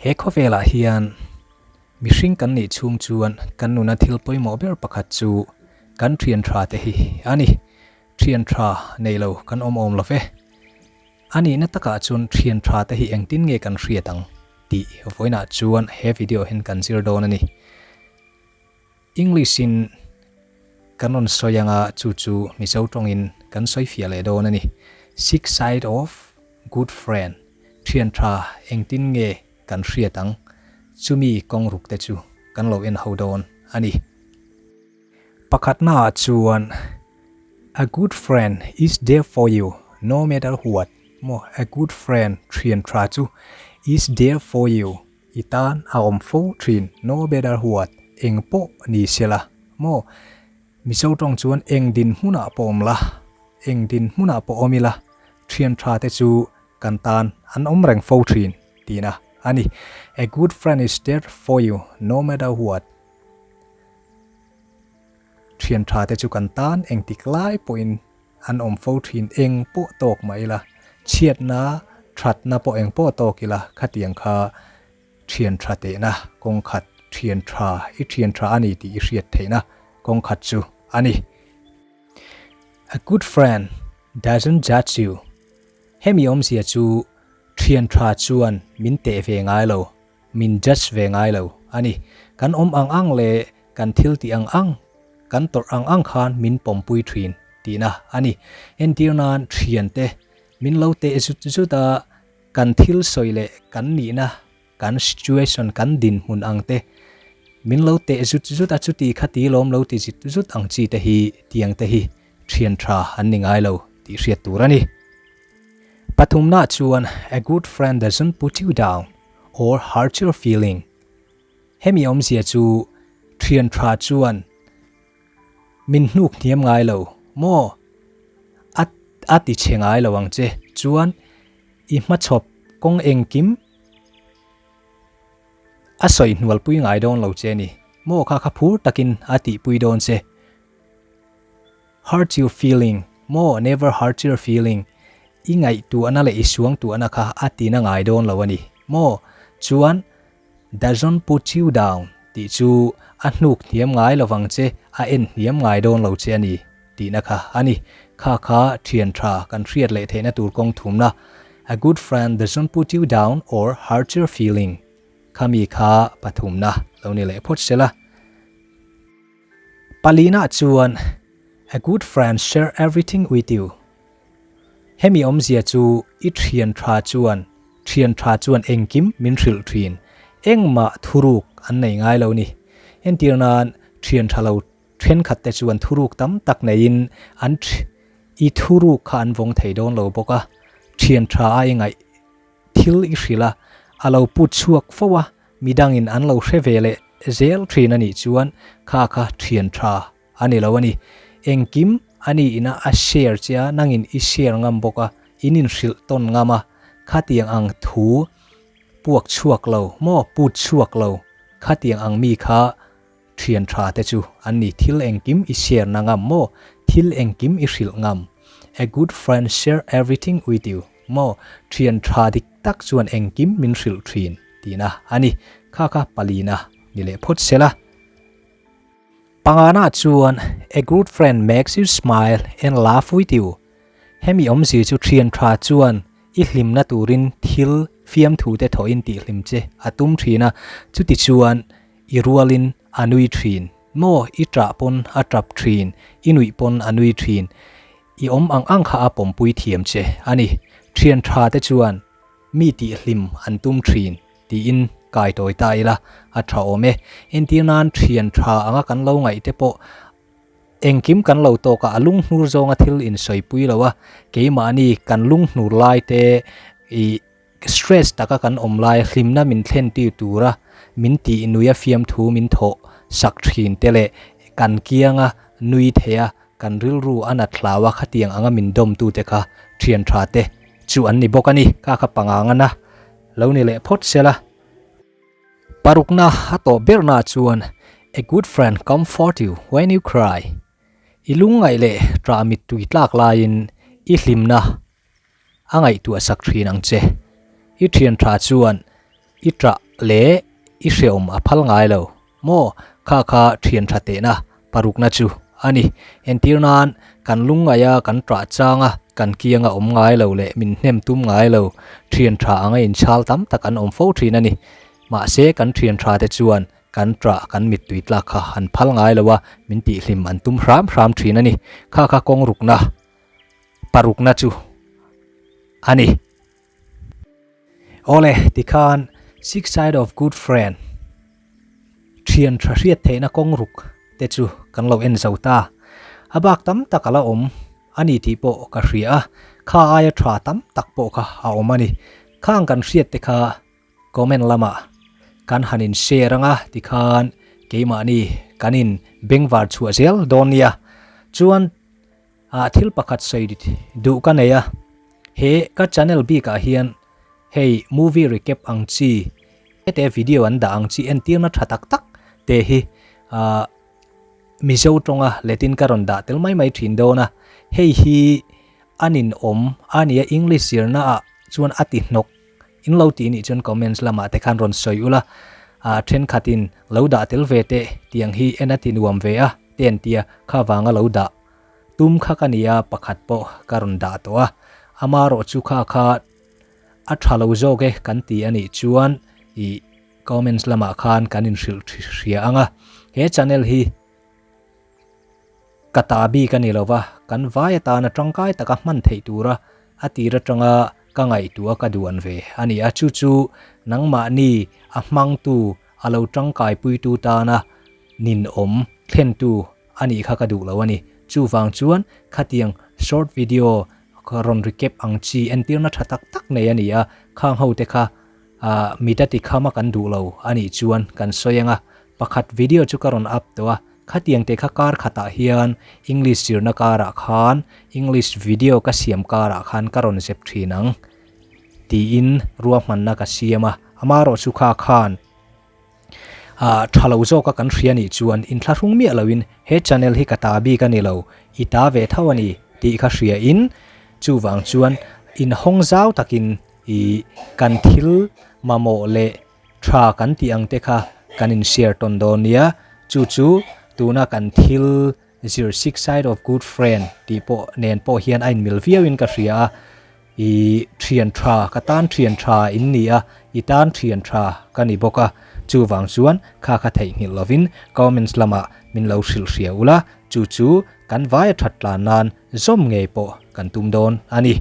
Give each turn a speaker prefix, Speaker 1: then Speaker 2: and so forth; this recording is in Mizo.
Speaker 1: He khawvelah hian mihring kan nih chhung chuan kan nuna thil pawimawh ber pakhat chu kan thian tha te hi a ni. Thian tha nei lo kan awm awm lo ve. A nihna takah chuan thian tha te hi engtin nge kan hriat ang tih vawiinah chuan he video hian kan zir dawn a ni. English in kan rawn sawi anga chu chu Mizo tawngin kan sawi fiah leh dawn a ni. Six side of good friend, thian tha engtin nge kan hriat ang? Chumi kawng ruk te chu kan lo en ho dawn a ni. Pakhatna ah chuan A good friend is there for you no matter what maw A good friend, thian tha chu is there for you I tan a awm fo thin no better what eng pawh ni se la maw Mizo tawng chuan eng din hmunah pawh awm la eng din hmunah pawh awm ila thian tha te chu kan tan an awm reng fo thin tihna a ni A good friend is there for you no matter what Thian tha te chu kan tan engtik lai pawhin An awm fo thin eng pawh tawk mah ila, chhiatna, thatna pawh eng pawh tawk ila, khatiang kha thian tha tehna kawng khat, thian tha, i thian tha a ni tih i hriat theihna kawng khat chu a ni. A good friend doesn't judge you. Hemi awmzia chu thian tha chuan min teh ve ngai lo, min judge ve ngai lo a ni. Kan awm ang ang leh kan thil tih ang ang, kan tawrh ang ang khan min pawmpui thin tihna a ni. Entir nan thiante min lo teh zut zut a, kan thil sawi leh kan nihna, kan situation, kan dinhmun ang te min lo teh zut zut a, chuti kha ti lawm lo ti zut zut ang chi te hi tiang te hi thian tha an ni ngai lo tih hriat tur a ni. Pathumna chuan a good friend doesn't put you down or hurt your feeling. Hemi awmzia chu thian tha chuan min hnuk hniam ngai lo maw? A a ti chhe ngai lo ang che. Chuan i hmachhawp kawng engkim a sawi hnualpui ngai dawn lo che ni maw? Kha kha phur takin a tihpui dawn che. Hurt your feeling maw? Never hurt your feeling I ngaihtuahna leh i suangtuahna kha a tina ngai dawn lo a ni maw? Chuan Doesn't put you down tih chu a hnuk hniam ngai lovang che, a en hniam ngai dawn lo che a ni tihna kha a ni. Kha kha thian tha kan hriat leh theihna tur kawng thumna, A good friend doesn't put you down or hurt your feeling kha mi kha pathumna lo ni leh phawt sela. Palina chuan A good friend share everything with you. Hemi awmzia chu i thian tha chuan thian tha chuan engkim min hrilh thin. Engmah thuruk an nei ngai lo ni. Entir nan thian tha lo thenkhat te chuan thuruk tam tak neiin an i thuruk kha an vawng thei dawn lo bawk a. Thian tha a i ngaih thil i hrilh a, a lo put chhuak fo a, midangin an lo hre ve leh zel thin a nih chuan kha kha thian tha a ni lo a ni. Engkim a ni ina a share che a, nangin i share ngam bawk a, in inhrilh tawn ngam a, khatiang ang thu puak chhuak lo maw, put chhuak lo, khatiang ang mi kha thian tha te chu an ni. Thil engkim i share na ngam maw, thil engkim i hrilh ngam. A good friend share everything with you maw, thian tha dik tak chuan engkim min hrilh thin tihna a ni. Kha kha palina ni leh phawt sela. Pangana chuan A good friend makes you smile and laugh with you. Hemi awmzia chu thian tha chuan i hlimna turin thil fiamthu te thawhin tihhlim che a tum thin a, chuti chuan i rualin a nui thin. Maw i ṭah pawn a ṭap thin, i nuih pawn a nui thin. I awm ang ang kha a pawmpui thiam che a ni. Thian tha te chuan mi tihhlim an tum thin. Tiin kai tawi ta ila, a tha awm e. Entir nan thian tha anga kan lo ngaih te pawh engkim kan lo tawk a, a lunghnur zawnga thil insawipui lo a, keimahni kan lunghnur lai te ih stress taka kan awm lai hlimna min thlen tir tura min tih nuia fiamthu min thawh sak thin te leh kan kianga nui theia kan rilru a nat hlau a khatiang anga min dawmtu te kha thian tha te chu an ni bawk a ni. Kha kha pangangana Lo ni leh phawt sela. Parukna a tawh berna chuan A good friend comfort you when you cry. I lungngaih leh ṭah mittui tlak laiin i hlimna a ngaihtuah sak ṭhin ang che. I ṭhian ṭha chuan i ṭah leh i hreawm a phal ngai lo maw? Kha kha thian tha tehna parukna chu a ni. Entir nan kan lungngaih a kan ṭah chang a kan kiang a awm ngai lo leh min hnem tum ngai lo thian tha anga inchhal tam tak an awm fo thin a ni. Mahse kan thian tha te chuan kan ṭah kan mittui tlak kha an phal ngai lo a min tihhlim an tum hram hram thin a ni. Kha kha kawng rukna parukna chu a ni. Awle, tikhan Six Side of Good Friend thian tha hriat theihna kawng ruk te chu kan lo en zo ta. A bak tam tak a la awm a ni tih pawh ka hria a, kha aia tha tam tak pawh kha a awm a ni. Khang kan hriat te kha comment lamah kan han in share anga tikhan keimahni kan in bengvar chhuah zel dawn nia. Chuan Ah thil pakhat sawi duh ka nei a, he ka channel bik ah hian hei movie recap ang chi hete video an dah ang chi entirna tha tak tak te hi ah Mizo tawnga letin ka rawn dah tel mai mai thin dawn a, hei hi a nin awm a nia English zirna ah chuan a ti hnawk in lo tih nih chuan comments lamah te khan rawn sawi ula, ah thenkhatin lo dah tel ve teh tiang hi en a ti nuam ve a te an tia kha vanga lo dah. Tum kha ka nia pakhat pawh ka rawn dah tawh a, amarawh chu kha kha a tha lo zawk e kan ti a nih chuan ih comments lamah khan kan inhrilh hria ang a, he channel hi ka ta bik a ni lo va, kan vai atana tangkai taka hman theih tura a tir atanga ka ngaihtuah ka duan ve a ni a, chu chu nangmahni a hmangtu a lo tangkaipuitu tana ninawm thlentu a nih kha ka duh lo a ni. Chuvang chuan khatiang short video rawn recap ang chi entirna tha tak tak nei a ni a, khang ho te kha ah mit a ti kham a kan duh lo a nih chuan kan sawi ang a. Pakhat video chu ka rawn up tawh a, khatiang te kha kar khatah hian English zirna karah khan English video ka siam karah khan ka rawn zep thin ang tiin ruahmanna ka siam a, amarawhchu kha khan Ah, tha lo zawka kan hria nih chuan inthlahrung miah loin he channel hi ka ta bik a ni lo, i ta ve tho a ni tih kha hria in chuvang chuan inhawng zau takin i kan thil mamawh leh tha kan tih ang te kha kan in share tawn dawn nia, chu chu tuna kan thil zir six side of good friend tih pawh nen pawh hian a inmil viau in ka hria a. I thian tha, ka tan thian tha in ni a, i tan thian tha ka ni bawk a, chuvang chuan kha kha theihnghilh lovin comments lamah min lo hrilh hria ula, chu chu kan vaia that tlan nan zawm ngei pawh kan tum dawn a ni.